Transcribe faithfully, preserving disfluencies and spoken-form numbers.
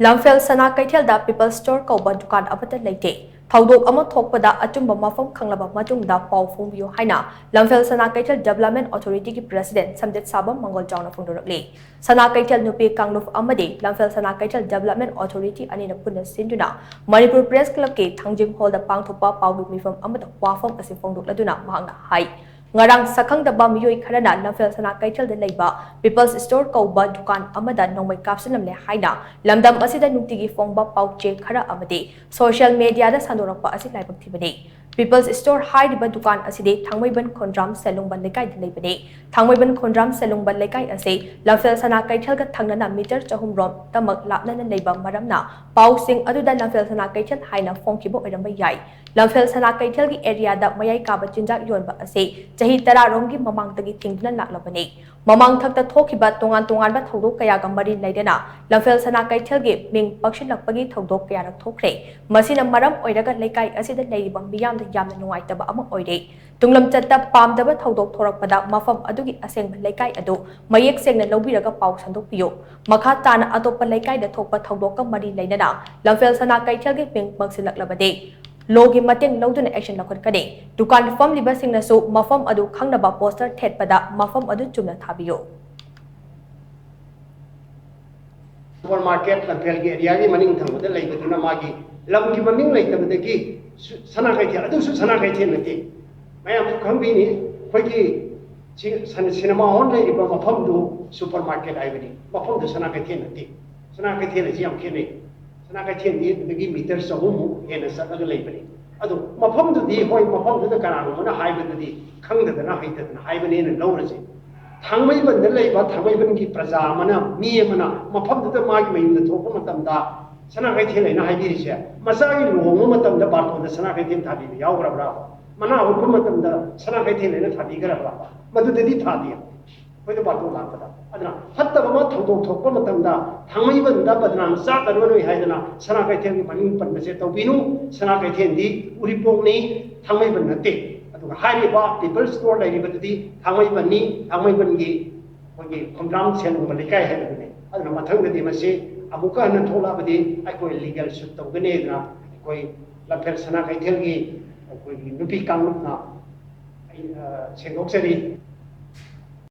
ꯂꯝꯐꯦꯜ ꯁꯅꯥ ꯀꯩꯊꯦꯜꯗ peoples store ꯀꯧꯕ ꯗꯨꯀꯥꯟ ꯑꯃꯠꯇ ꯂꯩꯇꯦ꯫ ꯊꯧꯗꯣꯛ ꯑꯃ ꯊꯣꯛꯄꯗ ꯑꯆꯨꯝꯕ ꯃꯐꯝ ꯈꯪꯂꯕ ꯃꯇꯨꯡꯗ ꯄꯥꯎ ꯐꯣꯡꯕꯤꯌꯨ ꯍꯥꯏꯅ ꯂꯝꯐꯦꯜ ꯁꯅꯥ ꯀꯩꯊꯦꯜ ꯗꯤꯕꯦꯂꯞꯃꯦꯟ ꯑꯣꯊꯣꯔꯤꯇꯤꯒꯤ ꯄ꯭ꯔꯦꯁꯤꯗꯦꯟꯠ ꯁꯝꯖꯦꯠ ꯁꯥꯕꯝ ꯃꯪꯒꯣꯜ ꯆꯥꯎꯅ ꯐꯣꯡꯗꯣꯔꯛꯂꯤ꯫ ꯁꯅꯥ ꯀꯩꯊꯦꯜ ꯅꯨꯄꯤ ꯀꯥꯡꯂꯨꯞ ꯑꯃꯗꯤ ꯂꯝꯐꯦꯜ ꯁꯅꯥ ꯀꯩꯊꯦꯜ ꯗꯤꯕꯦꯂꯞꯃꯦꯟ ꯑꯣꯊꯣꯔꯤꯇꯤ ꯑꯅꯤꯅ ꯄꯨꯟꯅ ꯁꯤꯟꯗꯨꯅ ꯃꯅꯤꯄꯨꯔ ꯄ꯭ꯔꯦꯁ ꯀ꯭ꯂꯕꯀꯤ ꯊꯥꯡꯖꯤꯡ ꯍꯣꯜꯗ ꯄꯥꯡꯊꯣꯛꯄ ꯄꯥꯎꯒꯤ ꯃꯤꯐꯝ ꯑꯃꯗ ꯋꯥꯐꯝ ꯑꯁꯤ ꯐꯣꯡꯗꯣꯛꯂꯗꯨꯅ ꯃꯍꯥꯛꯅ ꯍꯥꯏ, ꯉꯔꯥꯡ ꯁꯛꯈꯪꯗꯕ ꯃꯤꯑꯣꯏ ꯈꯔꯅ ꯂꯝꯐꯦꯜ ꯁꯅꯥ ꯀꯩꯊꯦꯜꯗ ꯂꯩꯕ ꯄꯤꯄꯜꯁ ꯁ꯭ꯇꯣꯔ ꯀꯧꯕ ꯗꯨꯀꯥꯟ ꯑꯃꯗ ꯅꯣꯡꯃꯩ ꯀꯥꯞꯁꯤꯜꯂꯝꯂꯦ ꯍꯥꯏꯅ ꯂꯝꯗꯝ ꯑꯁꯤꯗ ꯅꯨꯡꯇꯤꯒꯤ ꯐꯣꯡꯕ ꯄꯥꯎ ꯆꯦ ꯈꯔ ꯑꯃꯗꯤ ꯁꯣꯁꯤꯌꯦꯜ ꯃꯤꯗꯤꯌꯥꯗ ꯁꯟꯗꯣꯔꯛꯄ ꯑꯁꯤ ꯂꯥꯏꯕꯛ ꯊꯤꯕꯅꯤ꯫ ꯄꯤꯄꯜꯁ ꯁ꯭ꯇꯣꯔ ꯍꯥꯏꯔꯤꯕ ꯗꯨꯀꯥꯟ ꯑꯁꯤꯗꯤ ꯊꯥꯡꯃꯩꯕꯟ ꯈꯣꯟꯗ꯭ꯔꯥꯝ ꯁꯦꯂꯨꯡꯕꯟ ꯂꯩꯀꯥꯏꯗ ꯂꯩꯕꯅꯤ꯫ ꯊꯥꯡꯃꯩꯕꯟ ꯈꯣꯟꯗ꯭ꯔꯥꯝ ꯁꯦꯂꯨꯡꯕꯟ ꯂꯩꯀꯥꯏ ꯑꯁꯤ ꯂꯝꯐꯦꯜ ꯁꯅꯥ ꯀꯩꯊꯦꯜꯒ ꯊꯪꯅꯅ ꯃꯤꯇꯔ ꯆꯍꯨꯝ ꯔꯣꯝ ꯇꯃꯛ ꯂꯥꯞꯅꯅ ꯂꯩꯕ ꯃꯔꯝꯅ ꯄꯥꯎꯁꯤꯡ ꯑꯗꯨꯗ ꯂꯝꯐꯦꯜ ꯁꯅꯥ ꯀꯩꯊꯦꯜ ꯍꯥꯏꯅ ꯐꯣꯡꯈꯤꯕ ꯑꯣꯏꯔꯝꯕ ꯌꯥꯏ꯫ ꯂꯝꯐꯦꯜ ꯁꯅꯥ ꯀꯩꯊꯦꯜꯒꯤ ꯑꯦꯔꯤꯌꯥꯗ ꯃꯌꯥꯏ ꯀꯥꯕ ꯆꯤꯟꯖꯥꯛ ꯌꯣꯟꯕ ꯑꯁꯤ ꯆꯍꯤ ꯇꯔꯥ ꯔꯣꯝꯒꯤ ꯃꯃꯥꯡꯗꯒꯤ ꯊꯤꯡꯗꯨꯅ ꯂꯥꯛꯂꯕꯅꯤ꯫ ꯃꯃꯥꯡꯊꯛꯇ ꯊꯣꯛꯈꯤꯕ ꯇꯣꯉꯥꯟ ꯇꯣꯉꯥꯟꯕ ꯊꯧꯗꯣꯛ ꯀꯌꯥꯒ ꯃꯔꯤ ꯂꯩꯅꯅ ꯂꯝꯐꯦꯜ ꯁꯅꯥ ꯀꯩꯊꯦꯜꯒꯤ ꯃꯤꯡ ꯄꯛꯁꯤꯜꯂꯛꯄꯒꯤ ꯊꯧꯗꯣꯛ ꯀꯌꯥꯔꯛ ꯊꯣꯛꯈ꯭ꯔꯦ꯫ ꯃꯁꯤꯅ ꯃꯔꯝ ꯑꯣꯏꯔꯒ ꯂꯩꯀꯥꯏ ꯑꯁꯤꯗ ꯂꯩꯔꯤꯕ ꯃꯤꯌꯥꯝꯗ ꯌꯥꯝꯅ ꯅꯨꯡꯉꯥꯏꯇꯕ ꯑꯃ ꯑꯣꯏꯔꯦ꯫ ꯇꯨꯡꯂꯝꯆꯠꯇ ꯄꯥꯝꯗꯕ ꯊꯧꯗꯣꯛ ꯊꯣꯔꯛꯄꯗ ꯃꯐꯝ ꯑꯗꯨꯒꯤ ꯑꯁꯦꯡꯕ ꯂꯩꯀꯥꯏ ꯑꯗꯨ ꯃꯌꯦꯛ ꯁꯦꯡꯅ ꯂꯧꯕꯤꯔꯒ ꯄꯥꯎ ꯁꯟꯗꯣꯛꯄꯤꯌꯨ꯫ ꯃꯈꯥ ꯇꯥꯅ ꯑꯇꯣꯞꯄ ꯂꯩꯀꯥꯏꯗ ꯊꯣꯛꯄ ꯊꯧꯗꯣꯛꯀ ꯃꯔꯤ ꯂꯩꯅꯅ ꯂꯝꯐꯦꯜ ꯁꯅꯥ ꯀꯩꯊꯦꯜꯒꯤ ꯃꯤꯡ ꯄꯛꯁꯤꯜꯂꯛꯂꯕꯗꯤ ꯂꯣꯒꯤ ꯃꯇꯦꯡ ꯂꯧꯗꯨꯅ ꯑꯦꯛꯁꯟ ꯂꯧꯈꯠꯀꯅꯤ꯫ ꯗꯨꯀꯥꯟ ꯐꯝꯂꯤꯕꯁꯤꯡꯅꯁꯨ ꯃꯐꯝ ꯑꯗꯨ ꯈꯪꯅꯕ ꯄꯣꯁꯇꯔ ꯊꯦꯠꯄꯗ ꯃꯐꯝ ꯑꯗꯨ ꯆꯨꯝꯅ ꯊꯥꯕꯤꯌꯨ꯫ ꯁꯨꯄꯔ ꯃꯥꯔꯀꯦꯠ ꯂꯝꯐꯦꯜꯒꯤ ꯑꯦꯔꯤꯌꯥꯒꯤ ꯃꯅꯤꯡ ꯊꯪꯕꯗ ꯂꯩꯕꯗꯨꯅ ꯃꯥꯒꯤ ꯂꯝꯒꯤ ꯃꯃꯤꯡ ꯂꯩꯇꯕꯗꯒꯤ ꯁꯨ- ꯁꯅꯥ ꯀꯩꯊꯦꯜ, ꯑꯗꯨꯁꯨ ꯁꯅꯥ ꯀꯩꯊꯦꯜ ꯅꯠꯇꯦ꯫ ꯃꯌꯥꯝꯁꯨ ꯈꯪꯕꯤꯅꯤ, ꯑꯩꯈꯣꯏꯒꯤ ꯁꯤ- ꯁꯟ- ꯁꯤꯅꯦꯃꯥ ꯍꯣꯜ ꯂꯩꯔꯤꯕ ꯃꯐꯝꯗꯨ ꯁꯨꯄꯔ ꯃꯥꯔꯀꯦꯠ ꯍꯥꯏꯕꯅꯤ, ꯃꯐꯝꯗꯨ ꯁꯅꯥ ꯀꯩꯊꯦꯜ ꯅꯠꯇꯦ꯫ ꯁꯅꯥ ꯀꯩꯊꯦꯜ ꯑꯁꯤ ꯌꯥꯝ ꯈꯦꯠꯅꯩ꯫ ꯁꯅꯥ ꯀꯩꯊꯦꯜꯗꯤ ꯑꯗꯨꯗꯒꯤ ꯃꯤꯇꯔ ꯆꯍꯨꯝꯃꯨꯛ ꯍꯦꯟꯅ ꯆꯠꯂꯒ ꯂꯩꯕꯅꯤ꯫ ꯑꯗꯨ ꯃꯐꯝꯗꯨꯗꯤ, ꯍꯣꯏ, ꯃꯐꯝꯗꯨꯗ ꯀꯅꯥꯒꯨꯝꯕꯅ ꯍꯥꯏꯕꯗꯨꯗꯤ ꯈꯪꯗꯗꯅ ꯍꯩꯇꯗꯅ ꯍꯥꯏꯕꯅꯦꯅ ꯂꯧꯔꯁꯦ꯫ ꯊꯥꯡꯃꯩꯕꯟꯗ ꯂꯩꯕ ꯊꯥꯡꯃꯩꯕꯟꯒꯤ ꯄ꯭ꯔꯖꯥ ꯑꯃꯅ, ꯃꯤ ꯑꯃꯅ ꯃꯐꯝꯗꯨꯗ ꯃꯥꯒꯤ ꯃꯌꯨꯝꯗ ꯊꯣꯛꯄ ꯃꯇꯝꯗ ꯁꯅꯥ ꯀꯩꯊꯦꯜ ꯍꯥꯏꯅ ꯍꯥꯏꯕꯤꯔꯤꯁꯦ, ꯃꯆꯥꯒꯤ ꯂꯨꯍꯣꯡꯕ ꯃꯇꯝꯗ ꯕꯥꯔꯇꯣꯟꯗ ꯁꯅꯥ ꯀꯩꯊꯦꯜ ꯊꯥꯕꯤꯕ ꯌꯥꯎꯈ꯭ꯔꯕ꯭ꯔꯥ? ꯃꯅꯥ ꯍꯨꯠꯄ ꯃꯇꯝꯗ ꯁꯅꯥ ꯀꯩꯊꯦꯜ ꯍꯥꯏꯅ ꯊꯥꯕꯤꯈ꯭ꯔꯕ꯭ꯔꯥ? ꯃꯗꯨꯗꯗꯤ ꯊꯥꯗꯦ꯫ ꯑꯩꯈꯣꯏꯗ ꯕꯥꯔꯇꯣꯟ ꯂꯥꯛꯄꯗ꯫ ꯑꯗꯨꯅ ꯐꯠꯇꯕ ꯑꯃ ꯊꯧꯗꯣꯛ ꯊꯣꯛꯄ ꯃꯇꯝꯗ ꯊꯥꯡꯃꯩꯕꯟꯗ ꯕꯗꯅꯥꯝ ꯆꯥꯗꯅꯕꯅꯤ ꯍꯥꯏꯗꯅ ꯁꯅꯥ ꯀꯩꯊꯦꯜꯒꯤ ꯃꯃꯤꯡ ꯄꯟꯕꯁꯦ ꯇꯧꯕꯤꯅꯨ꯫ ꯁꯅꯥ ꯀꯩꯊꯦꯜꯗꯤ ꯎꯔꯤꯄꯣꯛꯅꯤ, ꯊꯥꯡꯃꯩꯕꯟ ꯅꯠꯇꯦ꯫ ꯑꯗꯨꯒ ꯍꯥꯏꯔꯤꯕ ꯄꯤꯄꯜ ꯁ꯭ꯇꯣꯔ ꯂꯩꯔꯤꯕꯗꯨꯗꯤ ꯊꯥꯡꯃꯩꯕꯟꯅꯤ, ꯊꯥꯡꯃꯩꯕꯟꯒꯤ ꯑꯩꯈꯣꯏꯒꯤ ꯈꯣꯡꯗ꯭ꯔꯥꯝ ꯁꯦꯟꯒꯨꯝꯕ ꯂꯩꯀꯥꯏ ꯍꯥꯏꯕꯗꯨꯅꯤ꯫ ꯑꯗꯨꯅ ꯃꯊꯪꯗꯗꯤ ꯃꯁꯤ ꯑꯃꯨꯛꯀ ꯍꯟꯅ ꯊꯣꯛꯂꯛꯑꯕꯗꯤ ꯑꯩꯈꯣꯏ ꯂꯤꯒꯦꯜ ꯁꯨꯠ ꯇꯧꯒꯅꯤꯅ ꯑꯩꯈꯣꯏ ꯂꯝꯐꯦꯜ ꯁꯅꯥ ꯀꯩꯊꯦꯜꯒꯤ ꯑꯩꯈꯣꯏꯒꯤ ꯅꯨꯄꯤ ꯀꯥꯡꯂꯨꯞꯅ ꯑꯩ, ꯑ, ꯁꯦꯡꯗꯣꯛꯆꯔꯤ꯫